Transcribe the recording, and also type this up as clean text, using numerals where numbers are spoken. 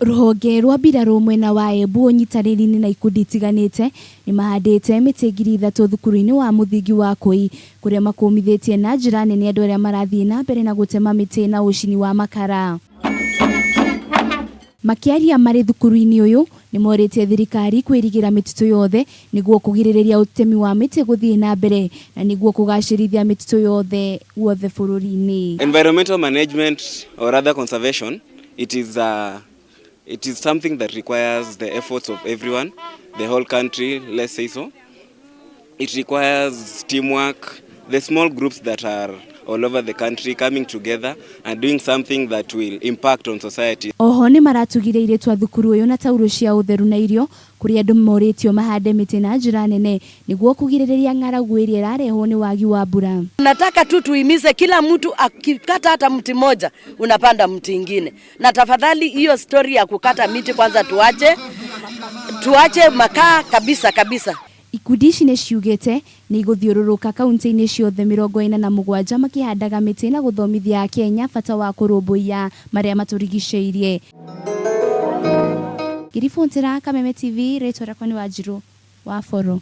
Rũhonge rwa mbirarũ mwena wa Embu ũnyitanĩri-inĩ na ikundi itiganĩte nĩmahandĩte mĩtĩ 3000 thukuru-inĩ wa mũthingi wa Kũi kũrĩa makũmithĩtie na njĩra nene andũ arĩa marathiĩ na mbere na gũtema mĩtĩ na ũcini wa makara. Makĩaria marĩ thukuru-inĩ ũyũ nĩmorĩtie thirikari kwĩrigĩra mĩtitũ yothe nĩguo kũgirĩrĩria ũtemi wa mĩtĩ gũthiĩ na mbere na nĩguo kũgacĩrithia mĩtitũ yothe guothe bũrũri-inĩ. Environmental management or rather conservation, it is something that requires the efforts of everyone, the whole country, let's say so. It requires teamwork, the small groups that are all over the country coming together and doing something that will impact on society. Oho nĩ maratugire airĩtu a thukuru ũyũ na taurũ cia ũtheru na irio kũrĩa andũ morĩtio mahande mĩtĩ na njĩra nene nĩguo kũgirĩrĩria ng'aragu ĩrĩa ĩrarehwo nĩ wagi wa mbura. Nataka tu tuhimize kila mtu akikata hata mti moja unapanda mti ingine, na tafadhali hiyo story ya kukata miti kwanza tuache, tuache makaa kabisa kabisa. Ikundi ici nĩ ciugĩte nĩ igũthiũrũrũka kaunti-inĩ ciothe 47 makĩhandaga mĩtĩ na gũthomithia Akenya bata wa kũrũmbũiya marĩa matũrigicĩirie. Ngĩribotera Kameme TV, rĩtwa rĩakwa nĩ Wanjirũ wa Boro.